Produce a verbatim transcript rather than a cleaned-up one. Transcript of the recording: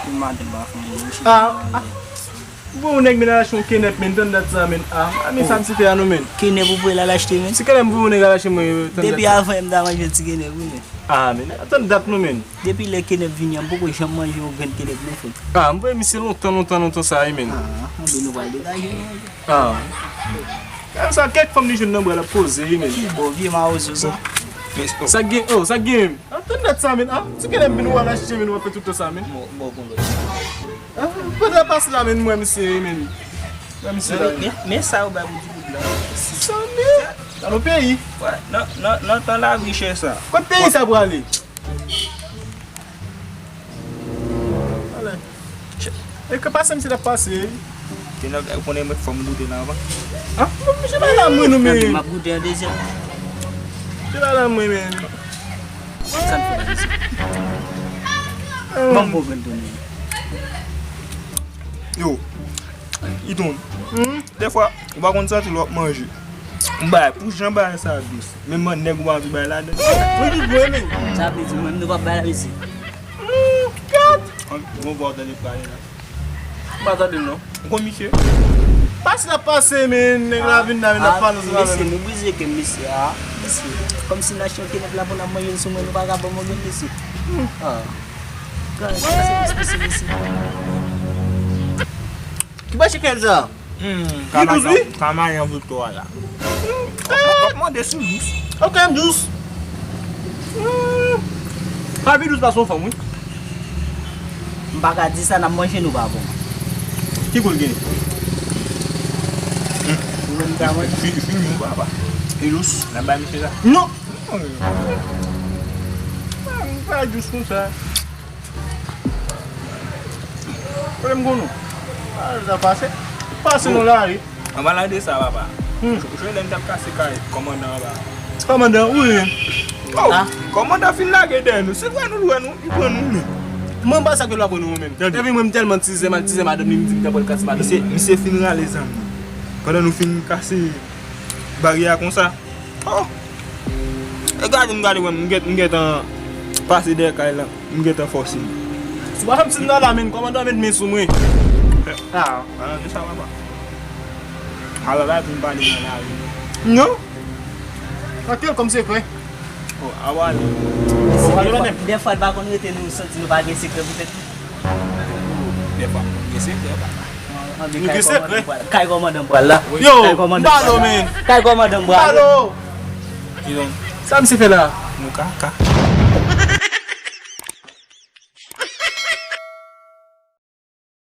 Yon madanm pa fè yon bouch. Ah, ah. Ou voye yon nèg men al achte yon kenèp, men, tann dat sa, men. Ah, ah, men sa misye fè a non, men. Kenèp ou voye l al achte, men? Se kenèp m voye yon nèg al achte, mwen, tann dat sa. Depi avan yè m ta manje ti kenèp, wi, men. Ah, men, tann dat non, men. Depi lè kenèp vini an, m poko janm manje yon grenn kenèp, non, frè. Ah, m voye misye lontan, lontan, lontan sa, wi, men. Ah, anben nou pral degaje, non. Ah. Sa, kèk fanm li jwenn nan bra l ap poze, wi, men. Ki bon vye mawozo sa. Sa gen, oh, sa gen. Ah, tann dat sa, men. Ah, ti kenèp vin ou al achte, men, ou ap fè tout tan sa, men. Bon, bon, bon. Ah, pandan l ap pase la, men, mwen, misye, men. Mwen, misye la, men. Men, men sa yo bay pou ti kout la. Sis san mil? Nan nou peyi. Wè, nan, nan, nan tan lavi chè sa. Kot peyi sa prale? Ale. E ke pase misye t ap pase. Te nèg, ou konnen mwen fò m goute nan avan. Ah, misye pa la mwen nou, men. M ap goute an dezyèm. Misye pa la mwen, men. Sa n fè la, mesye? Ban m bon grenn tonè. Yo, Iton. Hmm? Dèfwa, ou pa konn santi lè w ap manje. M bay, pou jan bagay sa dous. Menm nèg ou pa anvi bay ladan. Mwen ki gwe, men. Sa vle di, mwen, nou p ap bay la, mesye. Hmm, gad. An, bon, bon, tande pale la. M pa tande l, non. Ou konn misye? Pase l ap pase, men, nèg la vin la, men, ap pale ansanm avè m. Mesye, nou brize ke mesye a, mesye. Kòmsi n achte yon kenèp la pou n ap manje l sou mwen, nou pa ka ban mwen grenn, mesye. Ah. Gad, mesye, mesye, mesye, mesye. Ki bò chèkèl sa? Hmm, Li dous, wi. Kamayan, kamayan Viktwa la. Hmm, eh. W ap mande si l dous. Ok, m dous. Hmm. Pa pi dous pase yon fanm, wi. M pa ka di sa, n ap manje nou pa bon. Ki gou l gen? Hmm. Ou menm ka manje. Fi, fi, fi, nou papa. Li dous. N ap bay misye sa. Non. Non. Ah, m pa dous konsa. Pwoblèm gon nou. Ah, sa pase. Pase nou la, wi. An palan de sa, papa. Hmm. Jodi a, lè m t ap kase kay kòmandan anba. Kòmandan, wi. Oh, ah. Kòmandan fin lage dèyè nou. Se vre nou lwe nou, li pran nou, men. Mwen pa sa ke lwa pran nou, men. Epi mwen, m tèlman tizè, m al tizè madanm li, m di m ta pral kase madanm li. Misye, misye fin rale zam li. Pandan nou fin kase baryè a konsa. Oh! E gade m gade wè m, m gen, m gentan pase dèyè kay la. M gentan fòse. Si w pa fè m siy nan la, men kòmandan met men sou mwen. Ah. Ah, se sa, papa. Ala la, pou m pale nan lari. Non. Antre l kòm sekrè. Oh, a w ale. Dèfwa, dèfwa, l pa konn rete nou santi nou pa gen sekrè poutèt li. Dèfwa, gen sekrè, papa. Nou gen sekrè. Kay kòmandan m pral la. Yo, kay kòmandan m pral la. Kay kòmandan m pral la. Sa misye fè la? Nou kaka.